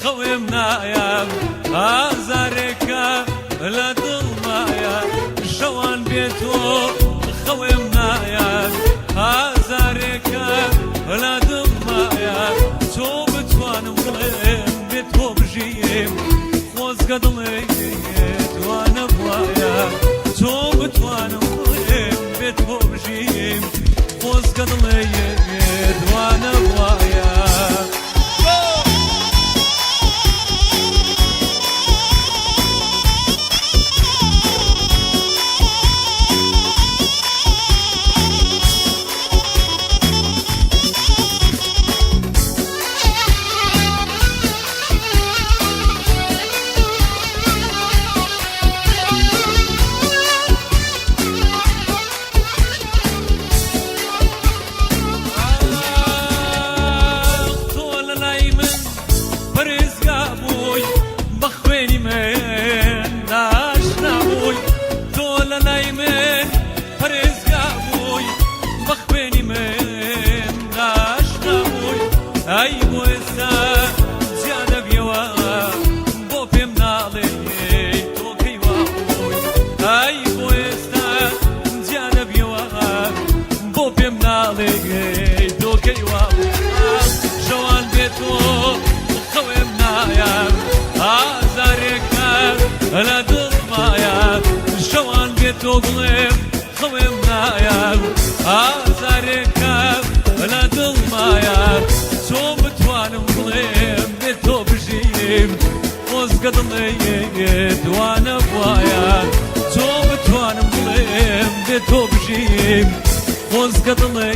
خەوێم نایە، ئازارێکە لە دڵمایە، شەوان بێ تۆ خەوێم نایە، ئازارێکە لە دڵمایە، چۆن بتوانم بڵێم بێ تۆ بژیم، خۆزگە دڵێ وا نەبوایە، چۆن بتوانم بڵێم بێ تۆ بژیم، خۆزگە دڵێ وا نەبوایە. تۆ لە لای من پەرێزگا بووی، بە خوێنی من ئاشنا بووی، تۆ لە لای من پەرێزگا بووی، بە خوێنی من ئاشنا بووی، ئەی بۆ ئێستا جیا دەبیەوە، بۆ پێم ناڵێی تۆ کەی وا بووی، ئەی بۆ ئێستا جیا دەبیەوە، بۆ پێم ناڵێی تۆ کەی وا بووی، شەوان بێ تۆ خەوێم نایە، ئازارێکە لە دڵمایە، شەوان بێ تۆ بڵێم خەوێم نایە، ئازارێکە لە دڵمایە، چۆن بتوانم بڵێم بێ تۆ بژیم، خۆزگە دڵێ وا نەبوایە، چۆن بتوانم بڵێم بێ تۆ بژیم، خۆزگە دڵێ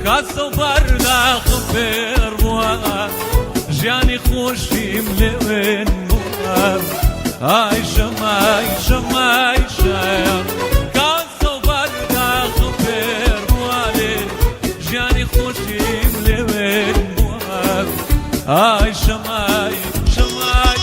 کاسە و بەرداخم فێر بووە، ژیانی خۆشیم لێوێن بووە، ئای شەمای شەمای شەم کاسە و بەرداخم فێر بووە، لێ ژیانی خۆشیم لێوێن بووە، ئای شەمای شەمای.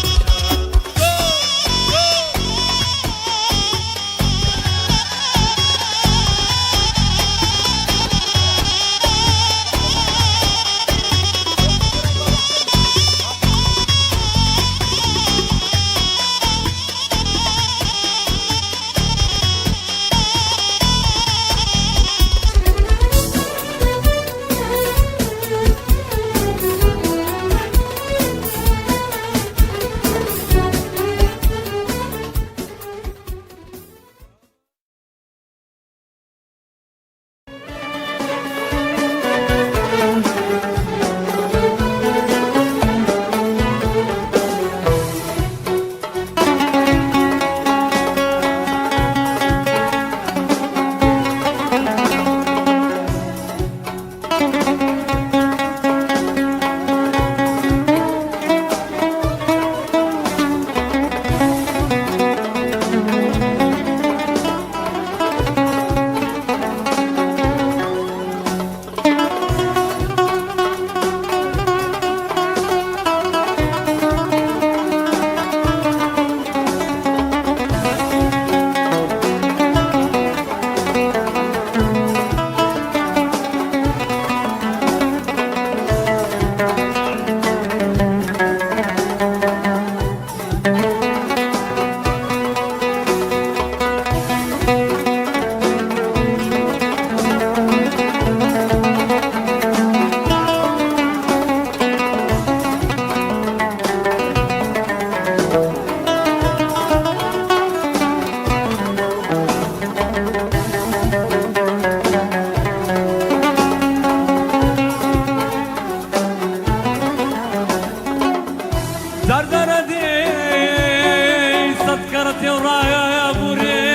جاردارە دێی سەد کەڕەتێ و ڕایە بورێ،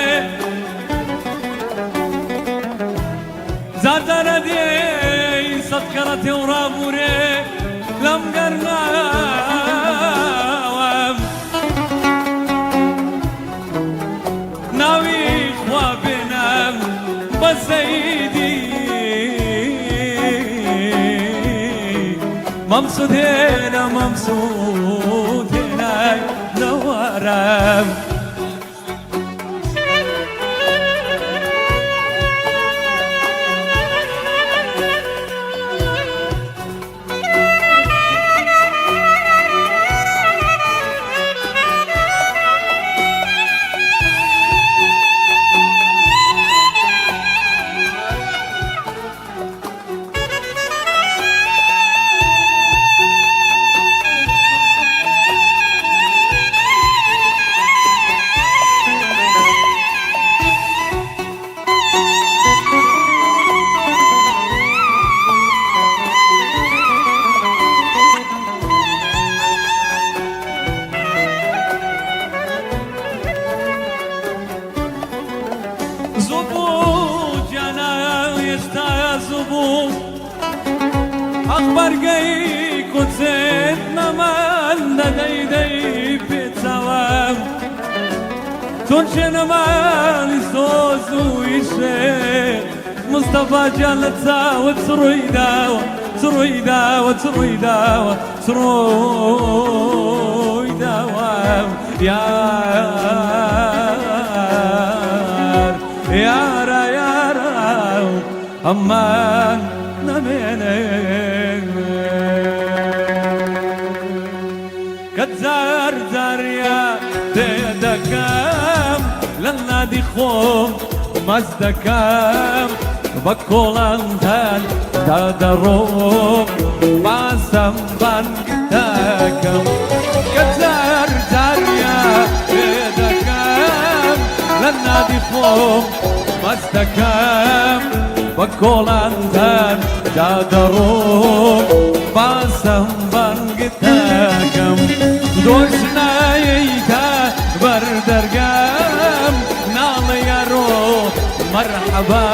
جاردارە دێی سەد کەڕەتێ و ڕابورێ، لەم گەرماوە ناوی خوا بێنم بە سەیدی مەمسوود هێنا، مەمسوود هێنای نەوارم. هێشتا زوو بوو حەق بەرگەی کوچێت نەمان دەدەی دەی پێچاوە چۆن چێنە ماڵی سۆز و ئیشێ مستەفا گیان لە چاوت چڕووی داوە چڕووی داوە چڕووی داوە چڕووی داوە یار یارە یارە ئەمان نەمێنێ کە جار جاریا تێدەکەم لە نادی خۆم مەست دەکەم بە کۆڵانتان دا دەڕۆم باسم بانگ دەکەم کە جار جاریا تێدەکەم لە نادی خۆم مەست دەکەم بە کۆڵانتان دا دەڕۆم باسم بانگ دەکەم دۆشنایەیتە بەر دەرگام ناڵێ یارۆ مەرحەبا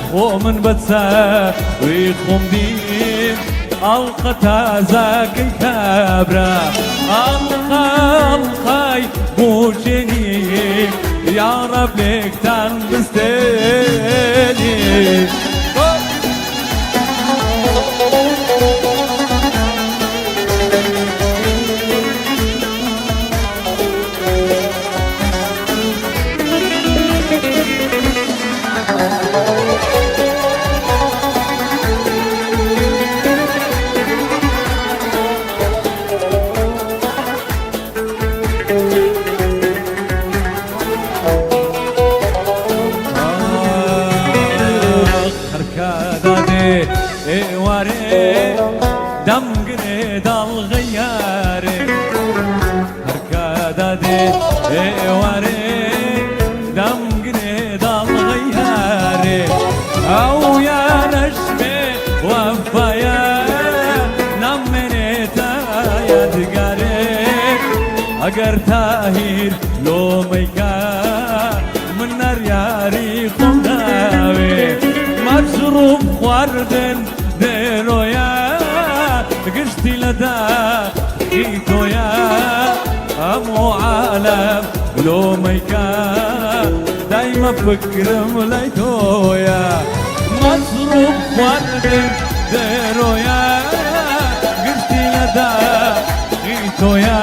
خۆ من بە چاوی خۆم دیم ئەڵقە تازەکەی کابرا ئەڵقە ئەڵقەی بووکێنی یاڕەب لێکتان بستێنی. هەرکە دادێ ئێوارێ دەمگرێ داڵغەی یارێ هەرکە دادێ ئێوارێ دەمگرێ داڵغەی یارێ ئەو یارەش بێ وەفایە نامێنێتە یادگارێ ئەگەر تاهیر لۆمەیکا من نەریاری خۆم ناوێ مەشروب خواردن دێرۆیە گشتی لەدا تۆیە هەموو عالەم لۆمەیکا دایمە فکرم لای تۆیە مەشروب خواردن دێرۆیە گشتی لەدا تۆیە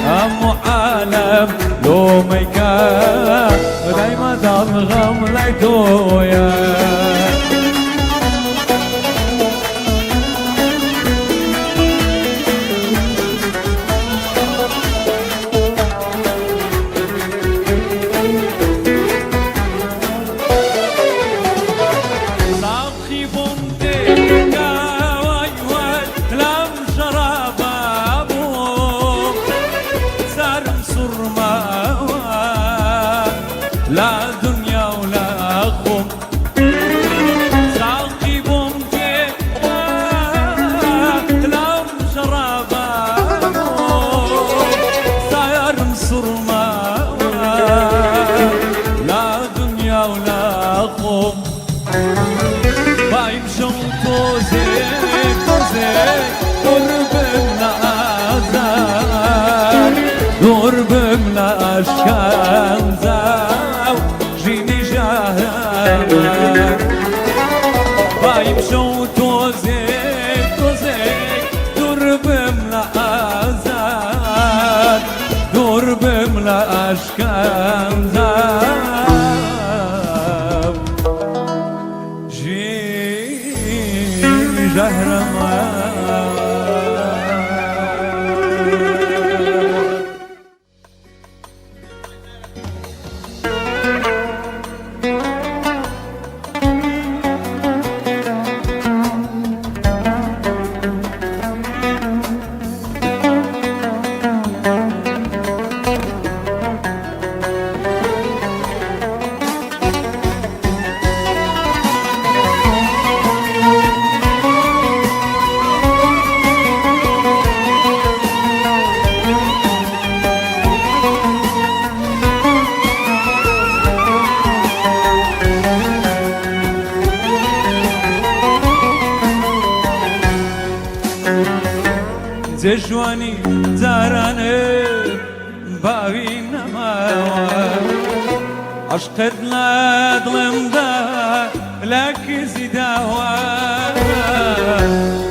هەموو عالەم لۆمەیکا دایمە داڵغەم لای تۆیە. ساقی بۆم دێ کاوای وەت لەم شەرابە بووم سەرم سوڕماوە لا دنیا و لا خۆم ساقی بۆم دێ لەم شەرابە بووم سەرم سوڕماوە لا دنیا و لا خۆم بایم شەو تۆزێک تۆزێک دوور بم لە ئازار دوور بم لە ئەشکەنجە و ژینی ژەهرەمار بایم شەو تۆزێک تۆزێک دوور بم لە ئازار دوور بم لە ئەشکەنجە ژینی ژەهرەمار. جێژوانی جارانێ باوی نەماوە، عەشقت لە دڵمدا لە کزی داوە.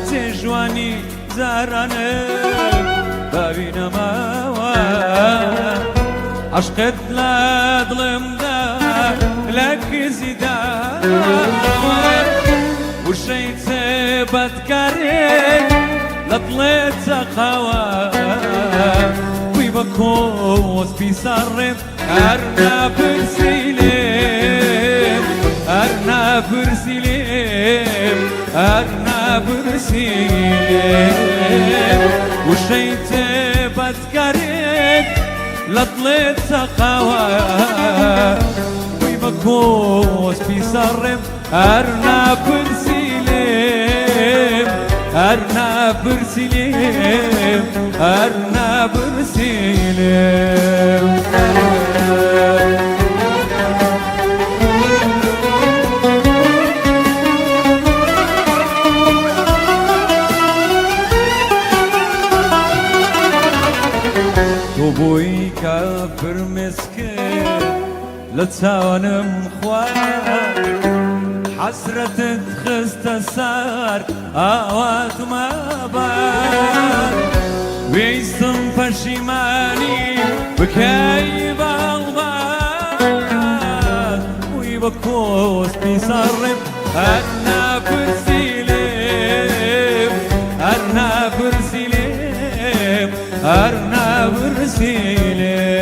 جێژوانی جارانێ باوی نەماوە، عەشقت لە دڵمدا لە کزی داوە. وشەی بەدکارێک لە دڵێ چەقاوە، بووی بە کۆسپی سەرڕێم. هەر ناپرسی لێم، هەر ناپرسی لێم، هەر ناپرسی لێم. وشەی بەدکارێک لە دڵێ چەقاوە، بووی بە کۆسپی سەرڕێم. هەر ناپرسی لێم، هەر ناپرسی لێم، هەر ناپرسی لێم. تۆ بووی کە فرمێسکت لە چاوانم خوارد، حەسرەتت خستە سەر ئاواتمە بار. ویستم پەشیمانی بکەی باڵبات، بووی بە کۆسپی سەرڕێم. هەر ناپرسی لێم، هەر ناپرسی لێم، هەر ناپرسی لێم.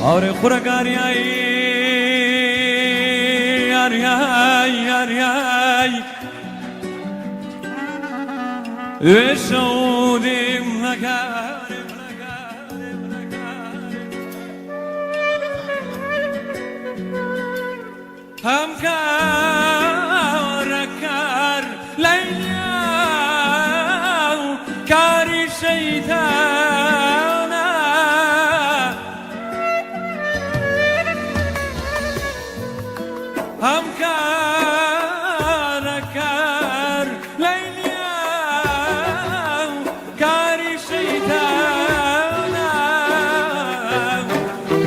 ئاورێ خورەگاریای یاریای یاریای وێشەودیم نەگارێ. هەم کارە کار لەیلیا و کاری شەیتانە، هەم کارە کار لەیلیا و کاری شەیتانە.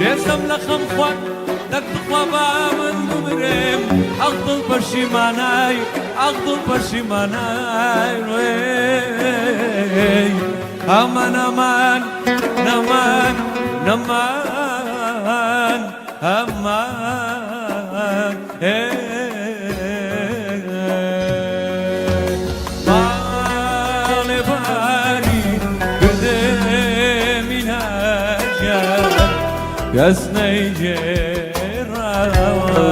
رێزم لە خەم خوارد دەردخوا با من بمرێم، ئەخ دڵ پەشیمانای، ئەخ دڵ پەشیمانای. ئەمان ئەمان نەمان نەمان ئەمان. ماڵێ باری کردمی ناژیان، کەس نەیگێڕاوە.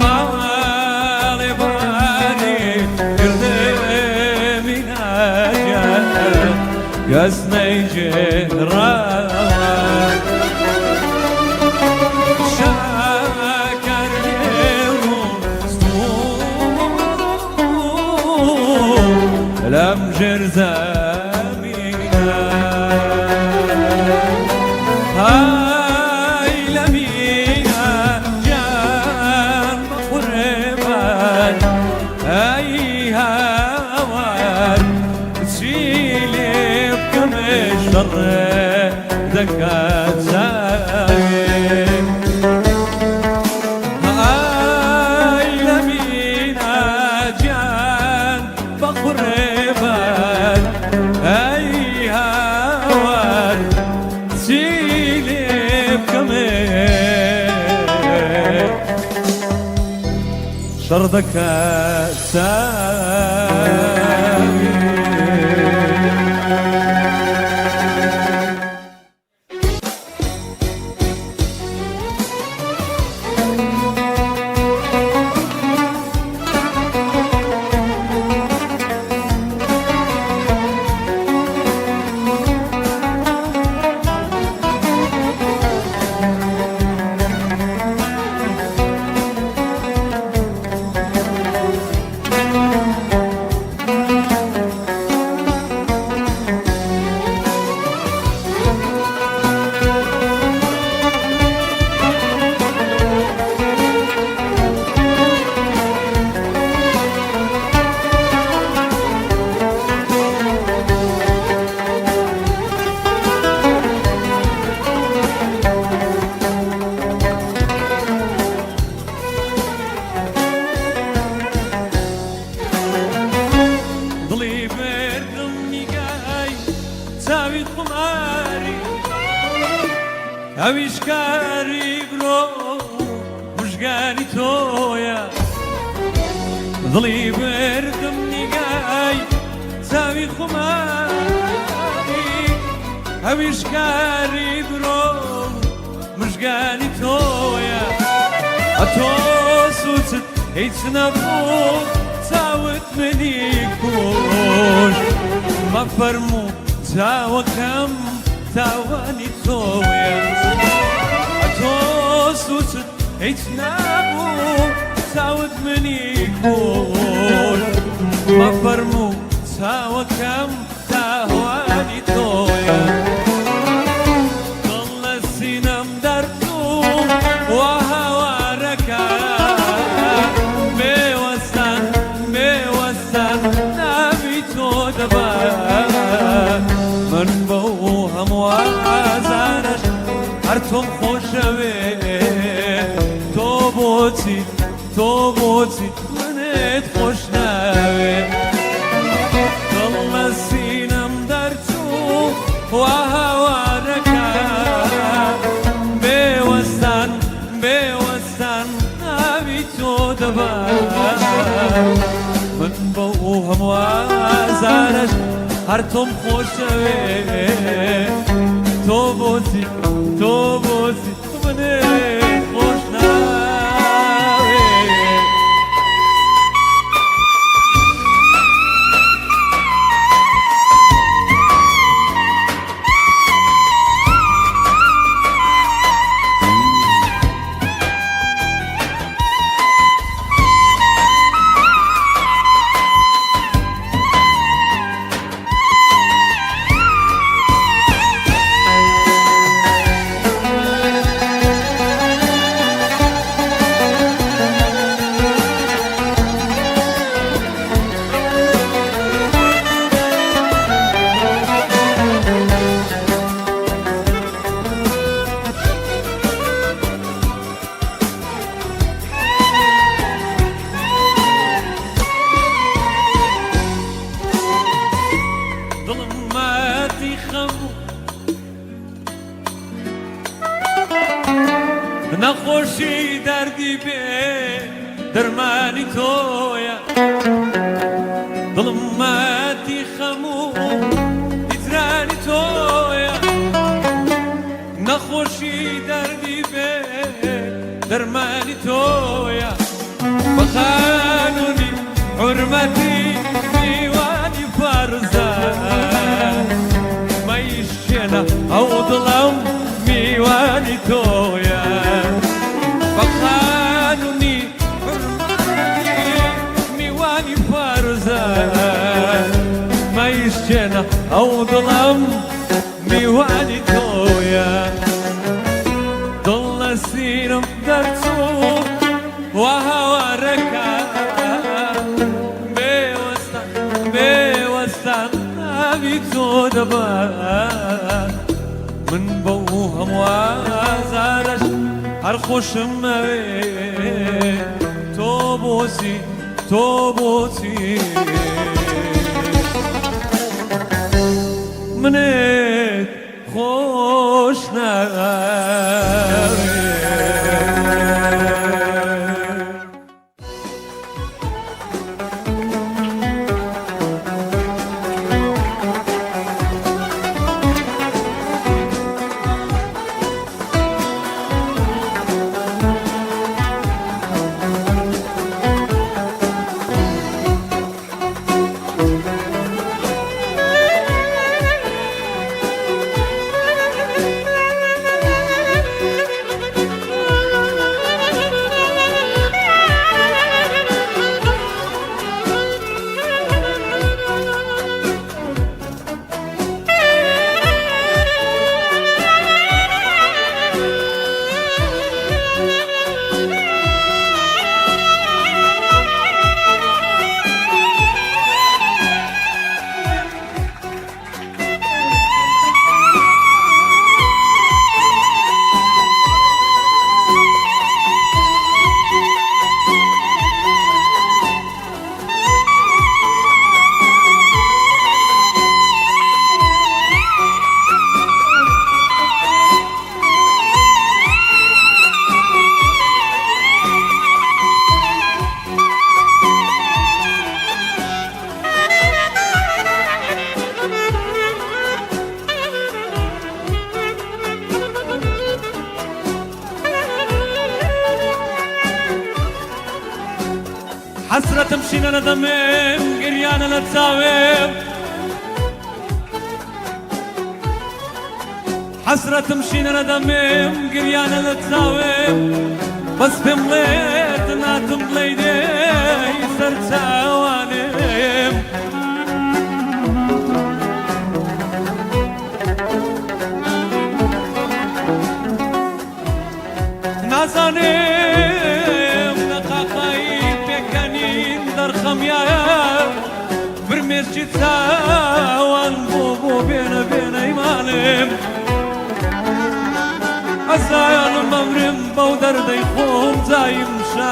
ماڵێ باری کردمی ناژیان، کەس نەیگێڕاوە. شەکەر لێو لەم ژێر زەمینە، های لەمینە گیان بە قوربان. ئەی هاوار چی لێ بکەم شەڕێ دەکات چاوێ. ئای لەمینە گیان بە قوربان. ئەی هاوار چی لێ بکەم شەڕ دەکات چاوێ. خوماری، ئەویش کاری برۆ مژگانی تۆیە. دڵی بردم نیگای چاوی خوماری، ئەویش کاری برۆ مژگانی تۆیە. ئەتۆ سوچت هیچ نەبوو، چاوت منی کوش. مەفەرموو چاوەکەم تاوانی تۆیە. ئەتۆ سوچت هیچ نەبوو، چاوت منی کوش. مەفەرموو چاوەکەم تاوانی تۆیە. دڵ لە سینەم دەرچوو وا هاوارەکە، بێوەستان بێوەستان ناوی تۆ دەبا. من بەو هەموو ئازارەش هەر تۆم خۆشەوێ. تۆ بۆچی، تۆ بۆچی منت خۆش ناوێ؟ دڵ لە سینەم دەرچوو وا هاوارەکە، بێوەستان بێوەستان ناوی تۆ دەبا. من بەو هەموو ئازارەش هەر تۆم خۆشەوێ. تۆ بۆچی، تۆ بۆچی منت خۆش ناوێ؟ دڵم ماتی خەم نەخۆشی دەردی بێ دەرمانی تۆیە. دڵم ماتی خەم و هیجرانی تۆیە، نەخۆشی دەردی بێ دەرمانی تۆیە. بە قانونی حورمەتی میوانی فەرزە، مەیشێنە ئەو دڵم میوانی تۆیە. بە قانونی حورمەتی میوانی فەرزە، مەیشێنە ئەو دڵم میوانی تۆیە. دڵ لە سینەم دەرچوو وا هاوارەکە، بێوەستان بێوەستان ناوی تۆ دەبا. من بەو هەموو ئازارەش هەر خۆشم ئەوێ. تۆ بۆچی، تۆ بۆچی منت خۆش ناوێ؟ حەسرەتم شینە لە دەمێم گریانە لە چاوێم حەسرەتم شینە لە دەمێم گریانە لە چاوێم بەس پێم بڵێت ناتم بڵێی دێی سەر چاوانێم. نازانم لە قاقای پێکەنین دەرخەم یا فرمێسکی چاوان بۆ بۆ بێنە بێنەی ماڵێم ئەزانم مەمرم بەو دەردەی خۆم جایم شاو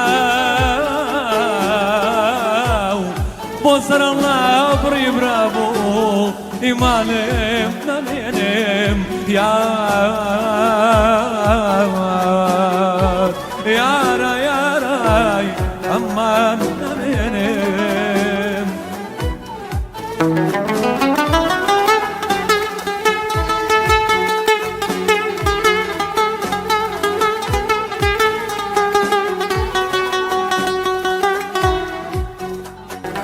بۆ سەرەڵا بڕی برا بۆ ئیمانم نامێنم یار یارە یارای ئەمان نامێنم.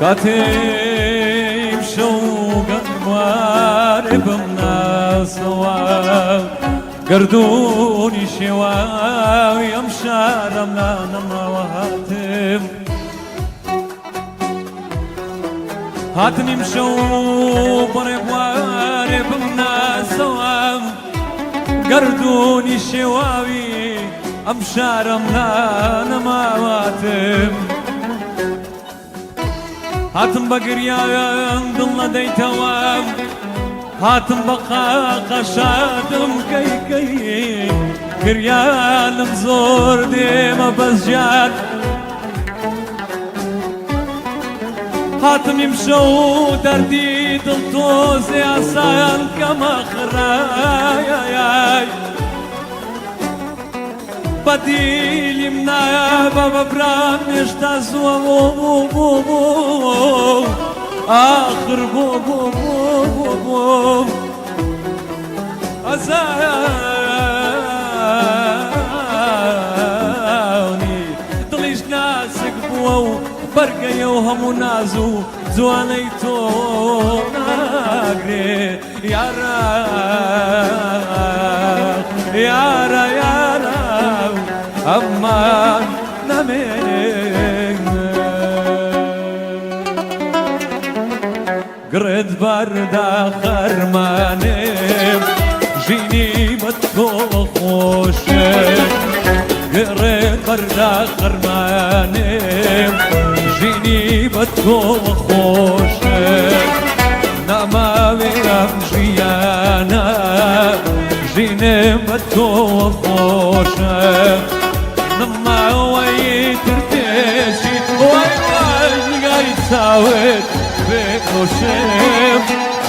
کاتێم شەو گەنگوارێ بم ناسەوە گەردوونی شێواوی ئەم شارەم لا نەماوە هاتم هاتنیم شەو بەڕێبوارێ بم ناسەوە گەردوونی شێواوی ئەم شارەم لا نەماواتم هاتم بە گریان دڵ نەدەیتەوە هاتم بە قاقە شادم کەی کەی گریانم زۆر دێمە بەس ژیان هاتم ئیمشەو دەردی دڵ تۆزێ ئاسان کەمە خرایای بەدیلیم نایە بە بەبرام هێشتا زووە بۆ بۆ بۆ بۆ ئاخر بۆ بۆ بۆ بۆ بۆ ئەزانی دڵیش ناسک بووە و بەرگەیە و هەموو ناز و جوانەی تۆ ناگرێ یارا یارا یارا ئەمان نەمێنێ گڕت بەردا خەرمانێم ژینی بە تۆ خۆشێ گڕت بەردا خەرمانێم ژینی بە تۆ خۆشێ ناماوێ ئەم ژیانە ژینم بە تۆ خۆشە نەماوەی تر پێشی وای وای نیگای چاوت بێخۆشم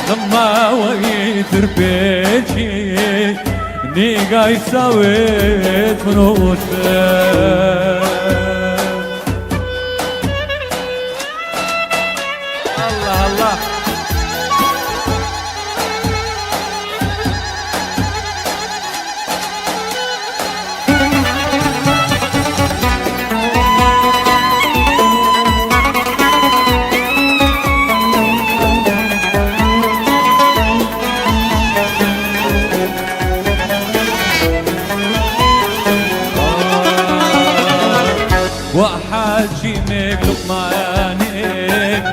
نەماوەی تر پێشی نیگای چاوت بنۆشم. الله الله. وحاجی مێک لوقمانێک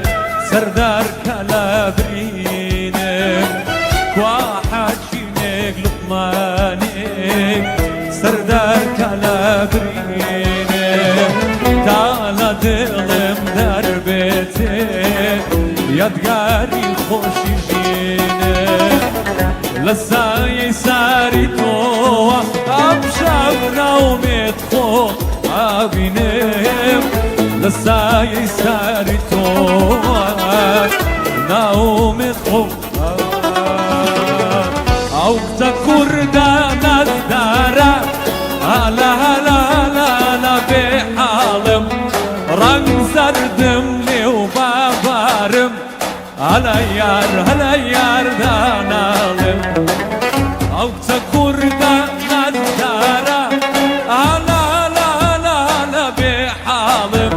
سەردار کەلابرینێک وا حاجی مێک لوقمانێک سەردار کەلابرینێک تا لە دڵم دەربێتێ یادگاری خۆشی ژینێ لە سایەی ساری تۆوە ئەم شەو ناومێت خۆ ئابینێم لە سایەی ساری تۆوە ناومێت خۆ ئەو کچە کوردە نازدارە هەلا هەلا هەلا هەلا بێحاڵم ڕەنگ زەردم لێو بابارم هەلا یار هەلا یار داناڵم ئەو کچە کوردە نازدارە هەلا هەلا هەلا هەلا بێحاڵم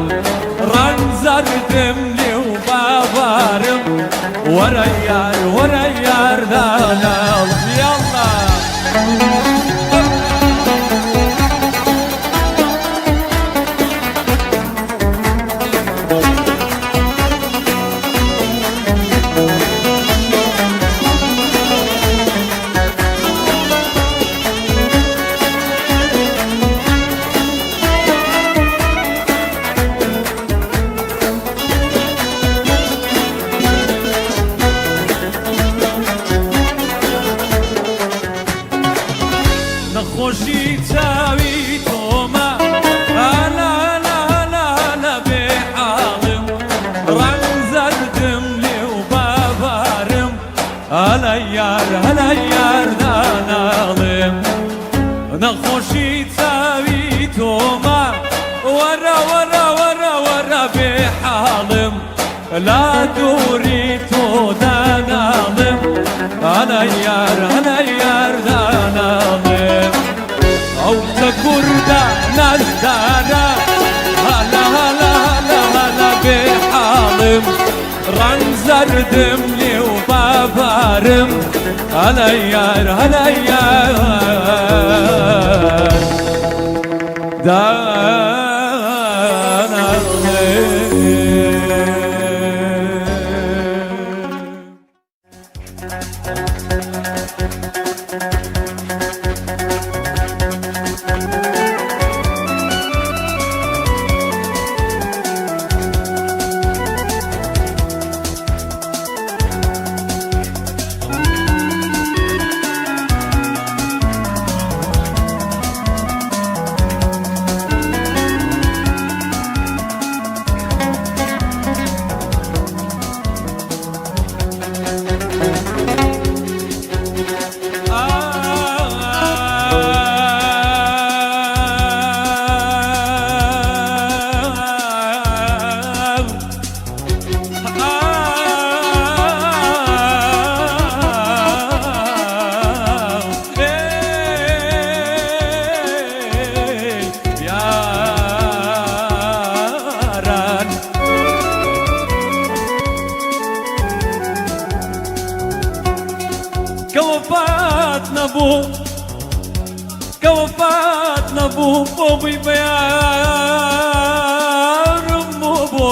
ڕەنگ زەردم زەردم لێ و بابارم وەرە یار وەرە یار داناڵم یاڵڵا. نەخۆشی چاوی تۆمە ئالا لا لا لا بێ حاڵم ڕەنگ زەردم لێ و بابارم هەلا یار هەلا یار داناڵێم نەخۆشی چاوی تۆمە وەرە وەرە وەرە وەرە بێ حاڵم لا دووری تۆ داناڵێم هەلا یار هەلا یار داناڵێم ئەو کچە کوردە نازدارە هەلا هەلا هەلا هەلا بێ حاڵم ڕەنگ زەردم لێ و بابارم هەلا یار هەلا یار داناڵێم. یاران کە وەفات نەبوو کە وەفات نەبوو بۆ بووی بە یارم بۆ بۆ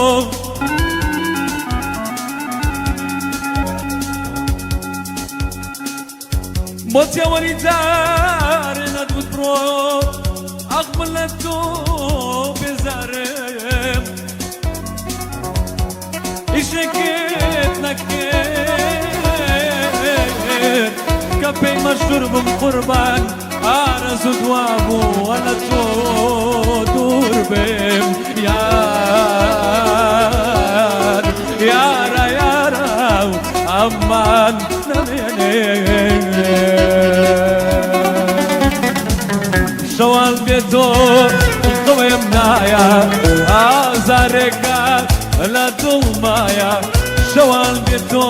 بۆ تێوەری جارێ نەدوت بڕۆ ئاخ من لە تۆ بێزارم ئیشێکت نەکرد کە پێی مەشهور بم قوربان ئارەزوو دوابوو لە تۆ دوور بم یار یارە یارە ئەمان نەمێنێ شەوان بێ تۆ خەوێم نایە ئازارێکە لە دڵمایە شەوان بێ تۆ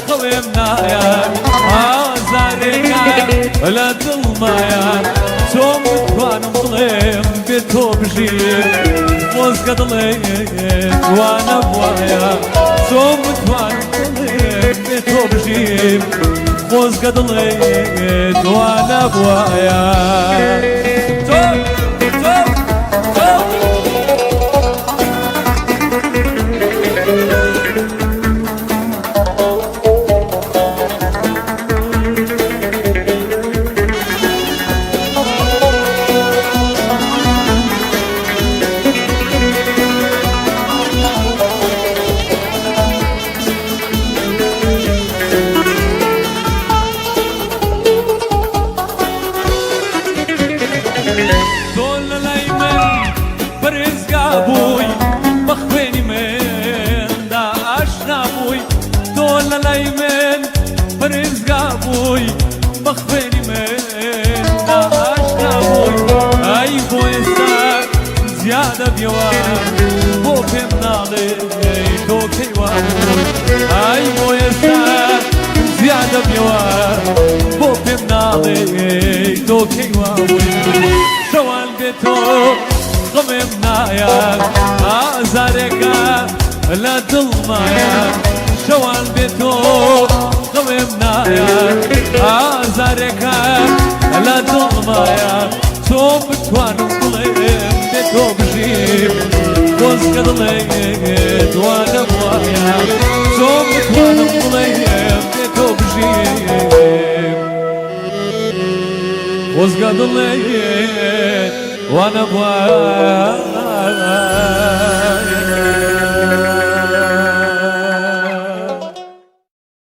خەوێم نایە ئازارێکە لە دڵمایە چۆن بتوانم بڵێم بێ تۆ بژیم خۆزگە دڵێ جوانە بوایە چۆن بتوانم بڵێم بێ تۆ بژیم خۆزگە دڵێ جوانە بوایە تۆ تۆ تۆ تۆ لە لای من پەرێزگا بووی بە خوێنی مندا ئاشنا بووی تۆ لە لای من پەرێزگا بووی بە خوێنی مندا ئاشنا بووی ئەی بۆ ئێستا زیادە بیەوە بۆ پێم ناڵێ تۆ کەی وا بووی ئەی بۆ ئێستا زیادە بیەوە بۆ پێم ناڵێ تۆ کەی وا بووی شەوان بێ تۆ غەمێم نایە ئازارێکە. لە دڵمایە شەوان بێ تۆ خەوێم نایە ئازارێکە لە دڵمایە چۆن بتوانم بڵێم بێ تۆ بژیم خۆزگە دڵێت وا نەبوایە چۆن بتوانم بڵێم بێ تۆ بژیم خۆزگە دڵێت وا نەبوایە.